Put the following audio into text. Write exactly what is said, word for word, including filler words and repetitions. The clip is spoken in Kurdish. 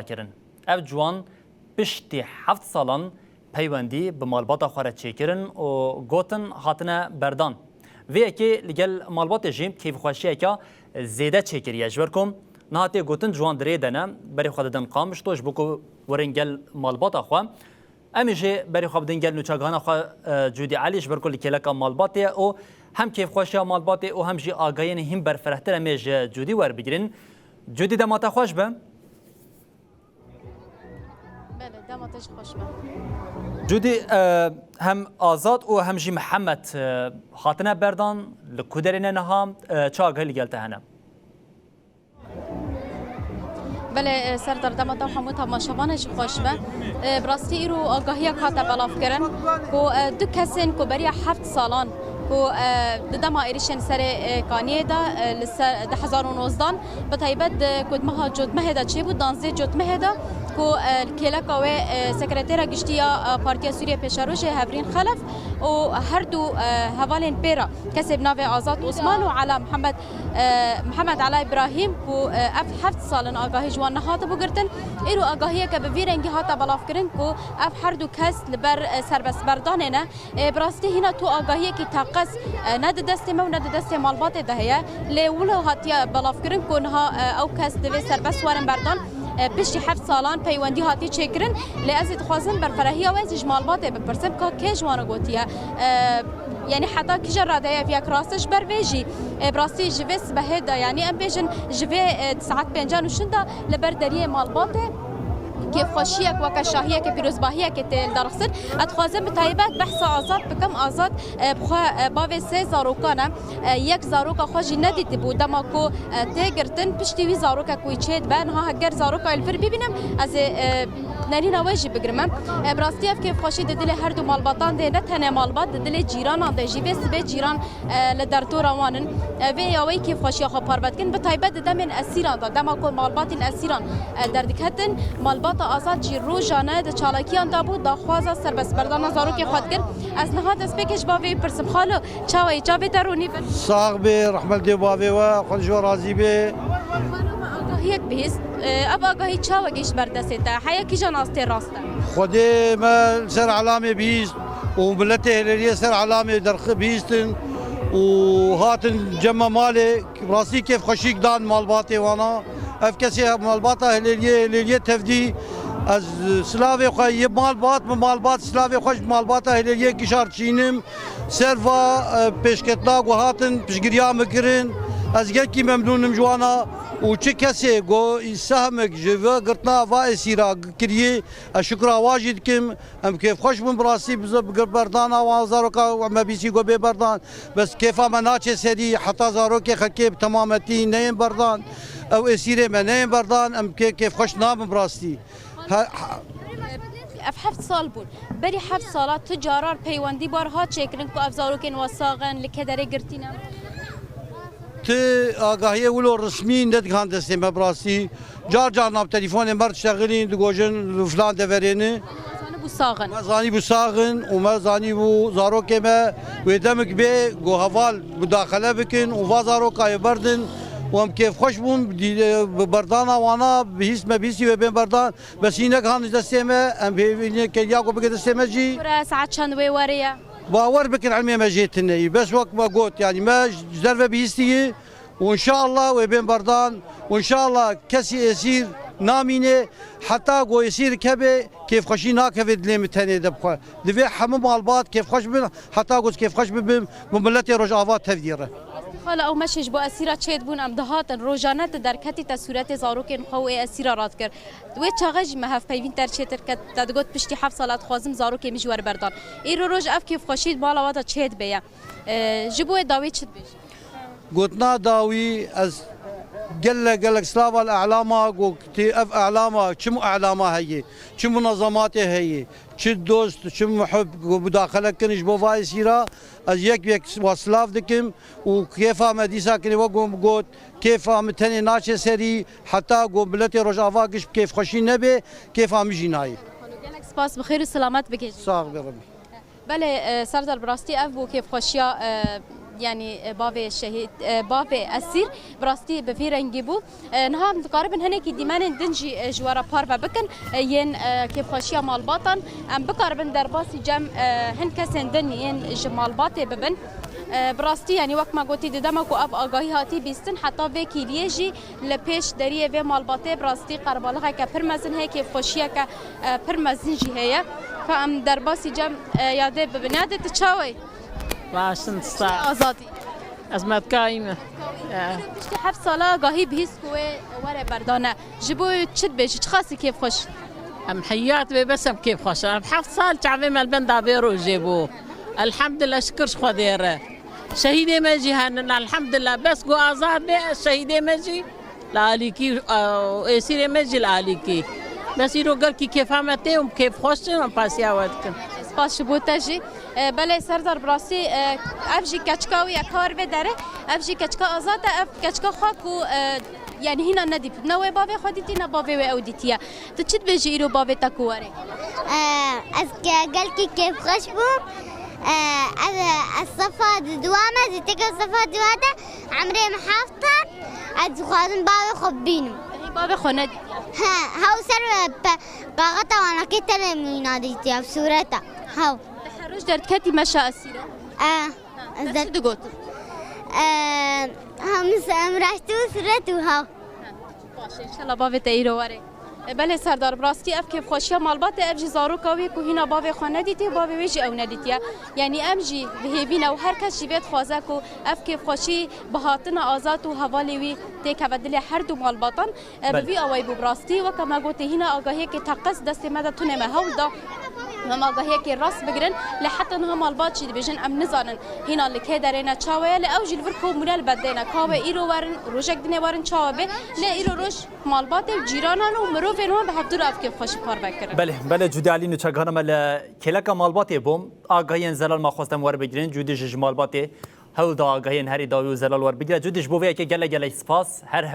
kirin. Ev ciwan piştî heft salan peywendî bi malbata xwe re çêkirin û gotin hatine berdan. Vê yekê li gel malbatê jî kêfxweşiyeke zêde çêkiriye. Ji ber ku niha tê gotin ciwan di rê de ne, berê xwe didin Qamişlo ji bo ku werin gel malbata xwe. Em ê jî berê xwe bidin gel nûçegihana xwe, e, Cûdî Elî, ji ber ku li kêleka malbatê ye û hem kêfxweşiya malbatê û hem jî agahiyên hîn berfirehtir em ê ji Cûdî werbigirin. Cûdî, dema te xweş be. Belê, dema te jî xweş be. Cûdî, e, hem Azad û hem jî Mihemed, e, hatine berdan, li ku derê ne niha, e, çi agahî li gel te hene? Belê, e, Serdar, dema te hemû temaşevana jî xweş be. E, bi rastî îro agahiyek hate belavkirin ku, e, du kesên ku beriya heft salan ku, e, di dema êrişên serê, e, Kaniyê de, e, li ser, di hezar û nozdan, bi taybet di ku di meha Cotmehê de çêbû, danzdeh Cotmehê de ku, e, kêleka wê, e, sekretera giştî ya, e, Partiya Sûriye Pêşerojê Hevrîn Xelef û her du, e, hevalên pê re, kesê bi navê Azad Osman û Ela Mihemed, e, Mihemed Ela Îbrahîm ku, e, ev heft sal in agahî ji wan nehatibû girtin. Îro agahiyeke bi vî rengî hate belavkirin ku ev her du kes li ber, e, serbestberdanê ne. E, bi rastî hîna tu agahiyekî teqez, e, ne di destê me û ne di destê malbatê de heye. Lê wilo hatiye belavkirin ku niha, e, ew kes divê serbest werin berdan. E, piştî heft salan peywendî hatî çêkirin. Lê ez ê dixwazim berferehiya we zî ji malbatê bipirsim ka kê ji wan re gotiye. E, yanî heta kîja radeyê ev yek rast e? Ji ber vê jî, e, bi rastî ji vê sibehê de, yanî em bêjin ji vê, e, saet pêncan û şinda li ber deriyê malbatê kêfxweşiyek weke şahiyekê, pîrozbahiyekê tê lidarxistin. Ez dixwazim bi taybet behsa Azad bikim. Azad, e, bi xwe, e, bavê sê zarokan e. E, yek zaroka xwe jî nedîtibû dema ku, e, tê girtin. Piştî wî zarokek wî çêdibe. Niha heger zaroka wî li vir bibînim, ez ê, e, nerîna wê jî bigirime. E, bi rastî ev kêfxweşî di dilê her du malbatan de, ne tenê malbat, di dilê cîranan de jî. Vê sibê cîran, e, li derdora wan in. E, vê ya wê kêfxweşiya xwe parve dikin. Bi taybet di demên esîran de, dema ku malbatên esîran, e, derdiketin, malbata Azad jî rojane di çalakiyan de bû, daxwaza serbestberdana zarokê xwe dikir. Ez niha destpêkê ji bavê wî pirsim, Xalo, çawa yî? Çavê te ronî bin. Sax bê, rehmet dê bavê we, Xwedê ji we razî bê. Xalo, me agahiyek bihîst. E, ev agahî çawa gihîşt ber destê te? Heya kîjan astê rast e? Xwedê me li ser elamê bihîst û miletê Hêlêriyê ser elamê derxi bihîstin û hatin cema malê. Rastî kêfxweşîk dan malbatê wana. Ev kesê malbata Hêlêriyê, Hêlêriyê tevdî. Ez silavê xwe yê malbat, bi malbat, silavê xwe ji malbata Hêlêriyê gişar çînim. Ser va, e, pêşketina ku hatin piştgiriya min kirin, ez gelkî memnûn im ji wan a û çi kesê ku sehmek ji vê girtina va êsîra kiriyê, ez şukra wan jî dikim. Em kêfxweş bûn bi rastî bi, bi berdana wan zaroka me bîsî ku bê berdan. Bes kêfa me naçe serî, heta zarokê xelkê bi temametî neyên berdan. Ew êsîrê me neyên berdan, em kê-, kêfxweş nabin bi rastî. He, he. Ev heft sal bûn. Berî heft sala tu caran peywendî bar hat çêkirin ku ev zarokên we sax in, li kederê girtî ne? Ti agahiyê wilo resmî nedigihan destê me bi rastî. Car car nav telefonê me diştexilîn, digojin li filan deverê ne. Zanîbû sax in. Me zanîbû sax in û me zanîbû zarokê me wê demik bê ku heval mudaxele bikin û va zarokayê berdin û em kêfxweş bûn bi dî-, bi berdana wana bihîst me bihîstî wê bên berdan. Bes hînek han ji destê me, em hêvî nê keriya ku bike destê me jî. Kure saet çend wê werê ye? Bawer bikin, ilmê me jê tune yî. Bes wek me got, yanî me ji derve bihîstiye û înşallah wê bên berdan û înşallah kesî êsîr namîne, heta ku êsîr keve, kêfxweşî nakeve dilê min tenê de bixwe. Divê hemû malbat kêfxweş bin, heta ku ez kêfxweş bibim, bi miletê Rojava tevdî re. Xala, ew meşê ji bo esîra çêdibûn, em dihatin, rojane tu derketî te sûretê zarokên xwe û ê esîra radikir. Wê çaxê jî me hevpeyvîn ter çêtir ke te digot, piştî heft sala dixwazim zarokê min ji we re berdan. Îro roj ev kêfxweşî di mala we de çêdibe ye. E, ji bo wê dawî çi dibêjî? Gotina dawî, ez gelek, gelek slava li elama, ku tê ev elama, çi mu elama heye, çi munazamatê heye, çi dost, çi muhib, ku mudaxele kirin ji bo va êsîra, ez yek yek wa silav dikim û kêfa me dîsa kirê, wek ku min got, kêfa min tenê naçe serî, heta ku miletê Rojava giş bi kêfxweşî nebe, kêfa min jî nayê. Gelek spas, bi xêr û selamet bigihîjî. Sax be Rebî. Belê, e, Serdar, bi rastî ev bû kêfxweşiya, e, Yanî, e, bavê şehîd, e, bavê esîr bi rastî bi vî rengî bû. E, niha em dikaribin hinekî dîmenên din jî, e, ji we re parve bikin, e, yên, e, kêfxweşiya malbatan. Em bikaribin derbasî cem, e, hin kesên din yên ji malbatê bibin. E, bi rastî, yanî wek me gotî, di dema ku ev agahî hatî bîstin, heta vê kîliyê jî li pêş deriyê vê malbatê bi rastî qerbaliqeke pir mezin heye, kêfxweşiyeke, e, pir mezin jî heye. Ka em derbasî cem, e, yadê bibin. Yadê, tu çawa yî? Baş in, sağ. Azadî. Ez medkayî me. Piştî heft sala agahî bihîst ku wê were berdane. Ji bo wê çi dibêjî? Çiqasî kêfxweş? Em heyat wê bes em kêfxweş in. Em heft sal çavê me li benda vê rojê bû. Elhamdulillah, şikir ji Xwedê re. Şehîdê me jî henin, elhamdulillah. Bes ku azad be, şehîdê me jî li alîkî, û êsîrê me jî li alîkî. Bes îro gelkî kêfa me tê û kêfxweş in, em pasiya we dikin. Spas ji bo te jî. E, belê Serdar, bi rastî, e, ev jî keçika wî ye, ka were vê derê. Ev jî keçika azad e, ev keçika xwe ku, e, yanî hîna nedît. Ne wê bavê xwe dîtî, ne bavê wê ew dîtiye. Tu çi dibêjî îro bavê te ku were? E, ez ke-, gelkî kêfxweş bûm. E, ez, ez sefa di dua me, zî têke sefa dua de emrê min heft e. Ez dixwazim bavê xwe bibînim. Hî bavê xwe nedîtiye? He, hew ser, e, pe-, kaxeta wanakê tenê min wîna dîtiye, bi sûreta. Hew. Te her roj derdiketî meşa esîre? E, ez Te der- çi digot? E, hemû se-, em raştî û sûret û hew. Baş e, înşallah bavê te îro were. E, belê Serdar, bi rastî ev kêfxweşiya malbatê, ev jî zaroka wî ku hîna bavê xwe nedîtî, bavê wê jî ew nedîtiye. Yanî em jî bi hêvî ne û her kes jî vê dixwaze ku ev kêfxweşî bi hatina Azad û hevalê wî têkeve dilê her du malbatan. E, bi Belê. vî awayî bû bi rastî, weke me gotê, hîna agahiyekê teqez destê me de tune me hewl da. Em agahiyekê rast bigirin, lê heta niha malbat jî dibêjin, em nizanin hîna li kê derê ne, çawa ye, lê ew jî li vir kom bûne, li bendê ne. Ka wê îro werin, rojek dinê werin, çawa bê, lê îro roj malbatê û cîranan û mirovên wan bi hevdû re ev kêfxweşî parve kirin. Belê, belê Cûdî Alî, nûçegihana me li kêleka malbatê bû. Agahiyên zelal me xwestem werbigrin, Cûdî jî ji malbatê hewl da agahiyên herî dawî û zelal werbigire. Cûdî, ji bo vê yekê gelek gelek spas, her heb